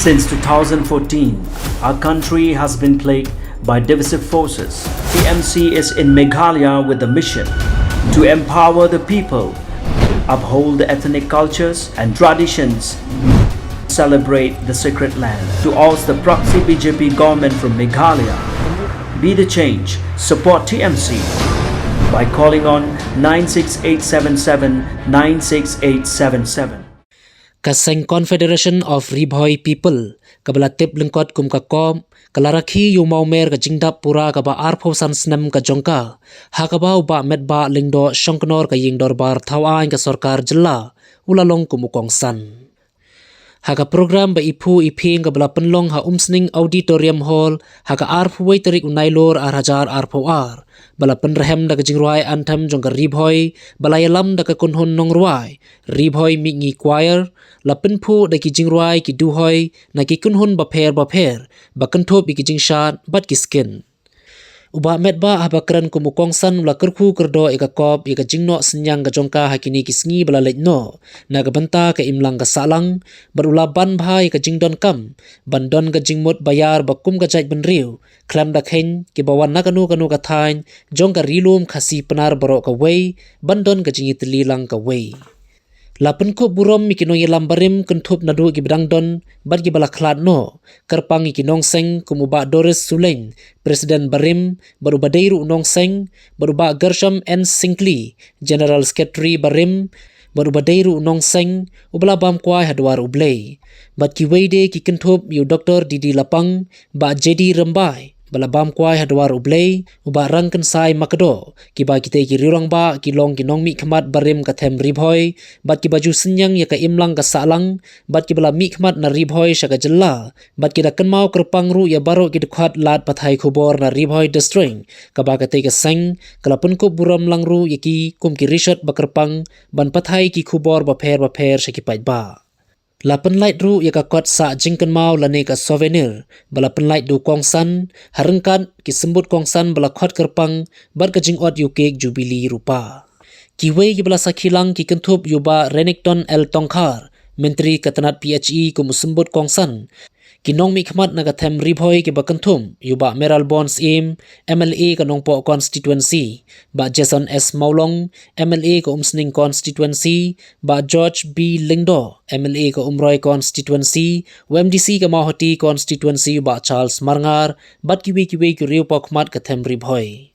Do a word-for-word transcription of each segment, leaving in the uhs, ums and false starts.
Since two thousand fourteen, our country has been plagued by divisive forces. T M C is in Meghalaya with the mission to empower the people, uphold the ethnic cultures and traditions, celebrate the sacred land, to oust the proxy B J P government from Meghalaya. Be the change, support T M C by calling on nine six eight seven seven nine six eight seven seven. Ka seng Confederation of Ri Bhoi People, kaba la tip lyngkot kum ka COB, ka la rakhe ïa u mawmer ka jingdap pura kaba arphew san snem ka jong ka, ha kaba u Bah Metbah Lyngdoh Shongknor ka ïing dorbar thawaiñ ka sorkar jylla, u la long kum u kongsan. Ha ka program ba iphuh iphieng kaba la pynlong ha Umsning Auditorium Hall, ha ka arphew wei tarik u Nailur ar hajar arphew ar, ba la pynrhem da ka jingrwai anthem jong ka Ri Bhoi, ba la ïalam da ka kynhun nongrwai Ri Bhoi Mihngi Choir, la pynphuh da ki jingrwai ki duhoi na ki kynhun bapher bapher, ba kynthup ïa ki jingshad bad ki skin. U Bah Metbah haba kren kum u kongsan u la kyrkhu kyrdoh ïa ka COB ïa ka jingnoh synñiang ka jong ka ha kine ki sngi ba la leit noh, na ka bynta ka imlang ka sahlang, bad u la ban bha ïa ka jingdonkam ban don ka jingmut ba ïar ba kum ka jaitbynriew, khlem da kheiñ kiba wan na kano kano ka thaiñ jong ka Ri Lum Khasi Pnar baroh kawei, ban don ka jingïatylli lang kawei. La pynkup burom ïa ki nongïalam barim kynthup naduh kiba dang don bad kiba la khlad noh, kyrpang ïa ki nongseng kum u Bah Doris Sulein, President barim, bad uba dei ruh u nongseng, bad u Bah Gershom N Syngkli, General Secretary barim, bad uba dei ruh u nongseng uba la bam kwai ha dwar U Blei. Bad kiwei de ki kynthup ïa u Doktor D D Lapang, Bah J D Rymbai, ba la bam kwai ha dwar U Blei, u Bah Rangkynsai Makdoh, kiba kitei ki riewrangbah ki long ki nongmihkhmat barim ka them Ri Bhoi, bad kiba ju synñiang ïa ka imlang ka sahlang, bad kiba la mihkhmat na Ri Bhoi sha ka jylla, bad ki da kynmaw kyrpang ruh ïa baroh ki dkhot lad pathai khubor na Ri Bhoi District, kaba katei ka seng ka la pynkup burom lang ruh ïa ki kum ki rishot ba kyrpang ban pathai ki khubor bapher bapher sha ki paidbah. La pynlait ruh ïa ka kot sah jingkynmaw lane ka souvenir, ba la pynlait da u kongsan, ha ryngkat ki symbud kongsan ba la khot kyrpang, bad ka jingot ïa u kek Jubilee rupa. Kiwei kiba la sakhi lang ki kynthup ïa u Bah Renikton L Tongkhar, Myntri ka tnat P H E kum u symbud kongsan. Ki nongmihkhmat na ka them Ri Bhoi kiba kynthup ïa u Bah Mayralborn Syiem, M L A ka Nongpoh Constituency, Bah Jason S Mawlong, M L A ka Umsning Constituency, Bah George B Lyngdoh, M L A ka Umroi Constituency, u M D C ka Mawhati Constituency, Bah Charles Marngar, bad kiwei kiwei ki riew paw khmat ka them Ri Bhoi.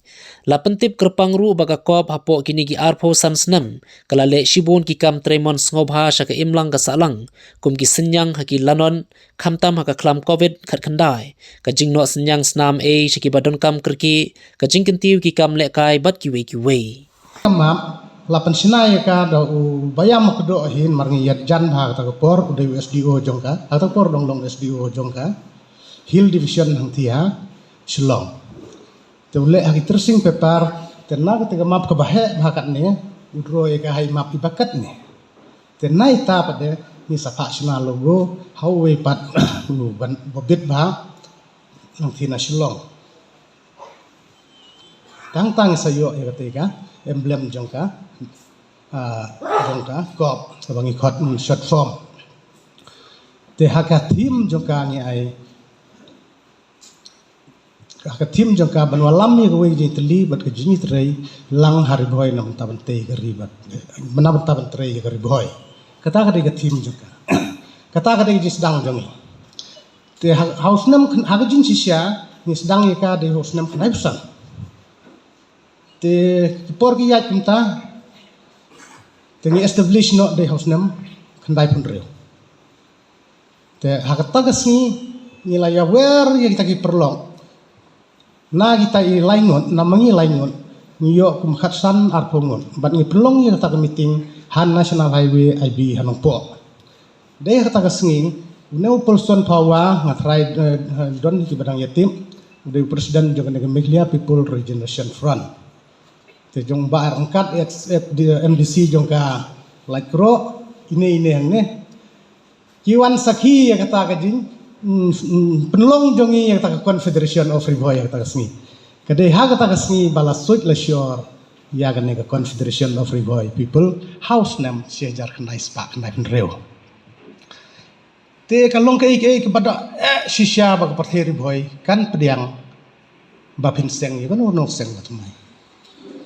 La pyntip kyrpang ruh ba ka COB hapoh kine ki arphew san snem, ka la leh shibun ki kam trei mon sngewbha sha ka imlang ka sahlang, kum ki synñiang ha ki lanot, khamtam ha ka khlam Covid khatkhyndai, ka jingnoh synñiang snam ei sha kiba donkam kyrkieh, ka jingkyntiew ki kam lehkai bad kiwei kiwei. Map, la pynshna ïa ka da u Bah Ïam Makdoh hi, mar ngi ïajan bha ha kata ka por, u dei u S D O jong ka, ha kata ka por dang long S D O jong ka Hill Division hangthie ha Shillong. Te u leh ha ki tracing paper, te na kata ka map kaba heh bha katne, u draw ïa ka ha i map iba katne. Te na ita pat de, ngi sa phah shna logo, ha uwei pat, u ban, ba bit bha, hangthie na Shillong. Tang tang sa ïoh ïa kata ka emblem jong ka, ah, jong ka COB, kaba ngi khot in short form. Te ha ka theme jong ka ngi ai, ha ka theme jong ka ban wallam ïa kawei ka jingïatylli bad ka jingïatrei lang ha Ri Bhoi na bynta ban tei ka ri bad, na bynta ban trei ïa ka Ri Bhoi. Kata ka dei ka theme jong ka. Kata ka dei ka jingsdang jong ngi. Te ha, ha u snem khyn-, ha ka jingshisha, ngi sdang ïa ka dei ha u snem khyndaiphew san. Te ki por ki ïaid kumta, te ngi establish noh dei ha u snem khyndaiphew hynriew. Te ha kata ka sngi, ngi la ïawer ïa kita ki paralok. Na kita i lai ngut, na ma ngi lai ngut, ngi ïoh kum khatsan arphew ngut. Bad ngi pynlong ïa kata ka meeting ha National Highway I B ha Nongpoh. Dei ha kata ka sngi, une u Polson Phawa, nga tharai, eh, don kiba dang ïatip, u dei u president jong kane ka Meghalaya People Regeneration Front. Te jong ba ar angkat ex, ex, di, M D C jong ka Laitkroh, ine ine hangne. Ki wan sakhi ïa kata ka jing, mm, mm, pynlong jong ngi ïa kata ka Confederation of Ri Bhoi ïa kata ka sngi. Ka dei ha kata ka sngi ba la suit la shor ïa kane ka Confederation of Ri Bhoi People ha u snem shi hajar khyndai spah khyndai phew hynriew. Te ka long kaei kaei kaba da eh shisha ba ka pyrthei Ri Bhoi kan pdiang ba phin seng ïa kano kano seng ba thymmai.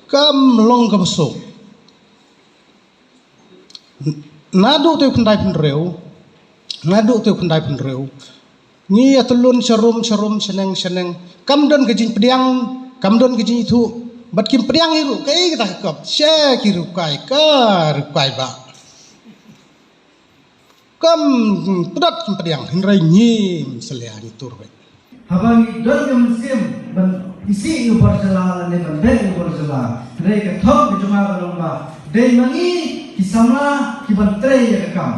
Kam long kaba suk. Naduh te u khyndai phew hynriew, naduh te u khyndai phew hynriew, ngi ïa tylun sharum sharum, shaneng shaneng. Kam don ka jingpdiang, kam don ka jingithuh. Bad kim pdiang hi ruh kaei kata ka kop, sha ki rukai ka rukai ba. Kam pdot kim pdiang, hynrei ngim salia, ngi tur beit. Haba ngi don ka mynsiem ban isih ïa u bar jylla lane ban beh ïa u bar jylla, hynrei ka thong ka jong nga ka long ba dei ma ngi ki samla ki ban trei ïa ka kam.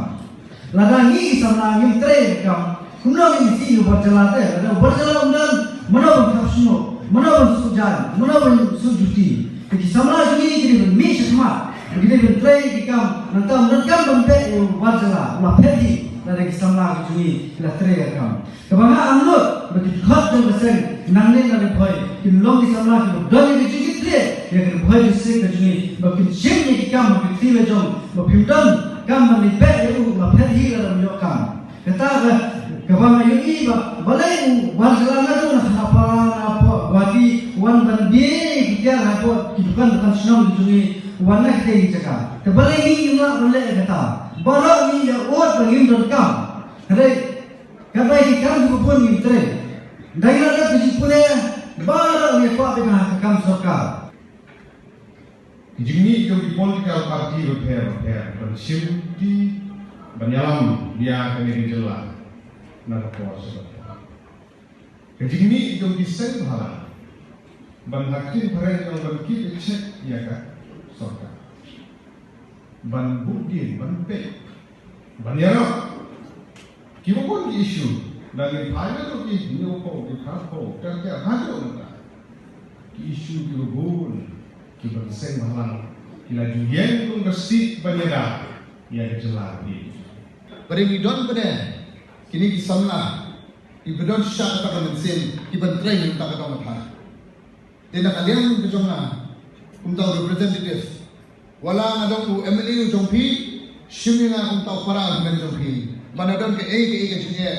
Lada ngi ki samla ngim trei ïa ka kam, kumno ngin isih ïa u bar jylla te? Lada u bar jylla um don, mano ban thap shnong, mano ban suh jaiñ, mano ban suh juti? Te ki samla jong ngi ki dei ban mih shakhmat, ki dei ban trei ïa ki kam. Nangta ym donkam ban beh ïa u bar jylla, u la phet hi lada ki samla ki jong ngi ki la trei ïa ka kam. Kaba nga angnud ba ki dkhot jong ka seng nangne na Ri Bhoi kin long ki samla kiba don ïa ka jingkitkhlieh ïa ka Ri Bhoi District ka jong ngi, ba kin shim ïa ki kam ha ki kti la jong, ba phim don kam ban leit beh ïa u, u la phet hi lada ym ïoh kam. Kata ka, kaba nga ïohi ba balei u bar jylla naduh na Khanapara, na hapoh Guwahati, wan ban die ïa ki tiar hapoh ki dukan dukan shnong ki jong ngi, wan na kitei ki jaka. Te balei ngi ngim lah ban leh ïa kata? Baroh ngi ïa ud ba ngim donkam. Hynrei ka dei ki kam kiba bun ngim trei. Dei na ka jingpule, baroh ngi kwah pynah ka kam sorkar. Ki jingmih jong ki political party bapher bapher ban shim ki, ban ïalam ïa kane ka jylla na ka por sha ka por. Ka jingmih jong ki seng bhalang ban ha ktien phareng ban kit check ïa ka sorkar, ban buh dien, ban peit, ban ïarap. Kiba bun ki issue, da ngi phai na ki hynñiewphew, ki phraphew, ter ter haduh mynta. Ki issue kiba bun kiba ki seng bhalang ki la ju ïeng kum ka stieh ban ïada ïa ka jylla ka dei. Ba dei ngi don pat de kine ki samla kiba don shisha kata ka mynsiem, kiban trei na kata ka dong ka thaiñ. Te na ka liang ka jong nga kumta u representative, wat la nga dong u M L A u jong phi, shim ïa nga kumta u para u hynmen jong phi, ba na don kaei kaei ka jingeh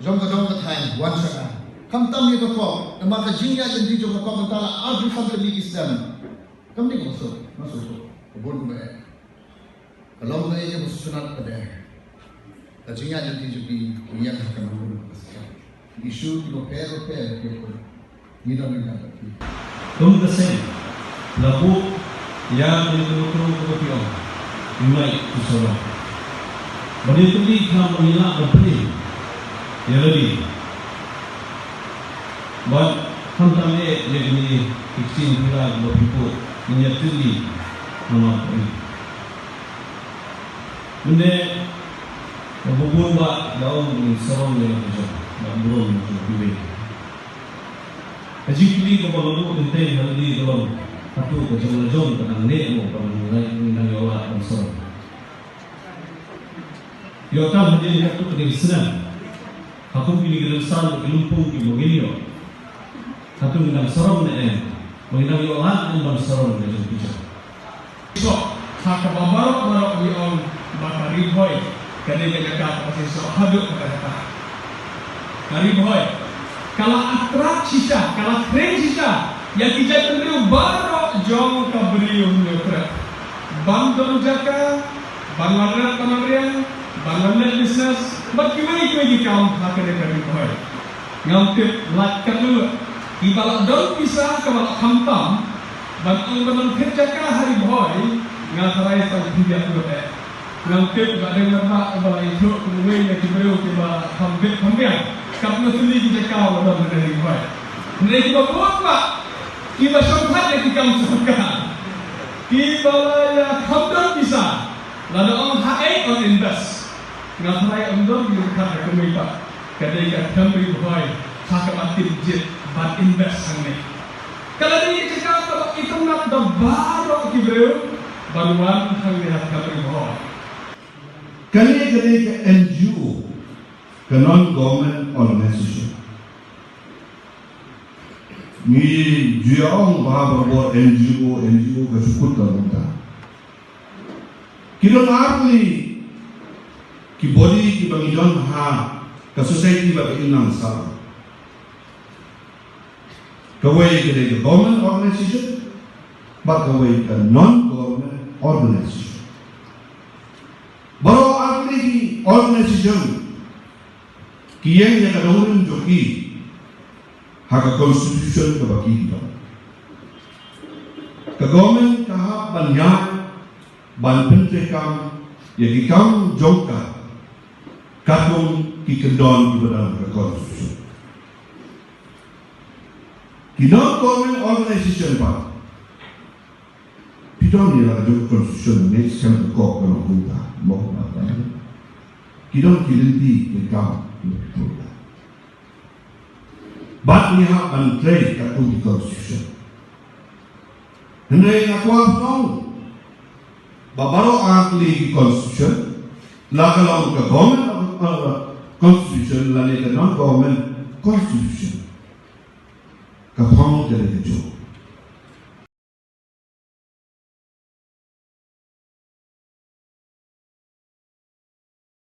jong ka dong ka thaiñ, wan sha nga. Khamtam ïa ka kop, namar ka jingïaid lynti jong ka kop mynta la arphew san tylli ki snem. Kam dei kaba suk, nga suk suk ka bun kaba eh. Ka long kaei kaba sngewtynnat pat de. Ka jingïaid lynti jong phi, phi ïeng ha ka nongrim ka sngewtynnat. Ki issue kiba pher bapher ki pun. Ngi don ryngkat bad phi. Kum ka seng, la buh ïa kane ka motto kaba phi ong, Unite to Survive. Ban ïatylli khnang ba ngin lah ban pynïeng ïa lade. Bad khamtam eh ïa kine ki ktien pura ba phi buh, ngin ïatylli namar phi. Mynne, ba bun ba da ong ngin sarong ïa la ka jong, bad burom ïa la ka jong kiwei. Ka jingkylli kaba nga buh teng teng ha lade ka long, hato ka jong la jong ka dang neh mo ba ngi dang ïoh lad ban sarong. Ïoh tam hadien katto katne ka snem, ha kum kine ki rynsan bad ki lympung kiba ngin ïoh, hato ngi dang sarong ne em? Ba ngi dang ïoh lad ne em ban sarong ka jong ki jong. Shisha, ha kaba baroh baroh ngi ong ba ka Ri Bhoi ka dei ka jaka kaba shisha haduh katta katta. Ka Ri Bhoi ka la attract shisha, ka la khring shisha ïa ki jaitbynriew baroh jong ka Bri u Hynñiewtrep ban don jaka, ban wanrah ban wanriang, ban wan leh business bad kiwei kiwei ki kam ha kane ka Ri Bhoi. Ngam tip lait katno kiba la don pisa kaba la khamtam ban ong ban wan thied jaka ha Ri Bhoi, nga tharai sa phi ïa lut eh. Ngam tip ba dei namar ba la ïathuh kum uwei na ki briew kiba kham bit kham biang katno tylli ki jaka ba don ha Ri Bhoi. Hynrei kiba bun ba kiba shongthait ïa ki kam sorkar, kiba la ïa kham don pisa, lada ong ha ei un invest, nga tharai um don ki ruh kata ka mei pat. Ka dei ka them Ri Bhoi ha kaba tip jied ban invest hangne. Ka la dei ka jaka kaba itynnad da baroh ki briew ban wan hangne ha them Ri Bhoi. Kane ka dei ka N G O, ka non government organization. Ngi ju ïa ong ba barabor N G O, N G O ka shu kut ka long ta. Ki don ar tylli ki Ki body kiba ngi don ha ka society bad ka imlang sahlang. Kawei ka dei ka government organization, bad kawei ka non-government organization. Baroh ar tylli ki organization ki ïeng ïa ka dongrim jong ki ha ka constitution kaba ki don. Ka government ka hap ban ïaid ban pyntreikam ïa ki kam jong ka katkum ki kyndon kiba don ha ka constitution. Ki non-government organization pat phi don ïa la ka jong ka constitution ne skhem ka kok ka long kumta mo ba ta. Ki don ki lynti ki kam ki ba phi pynlong. Bad ngi hap ban trei katkum ki constitution. Hynrei nga kwah ban ong ba baroh ar tylli ki constitution, la ka long ka government, uh, constitution lane ka non-government constitution, ka phong ka dei ka jong.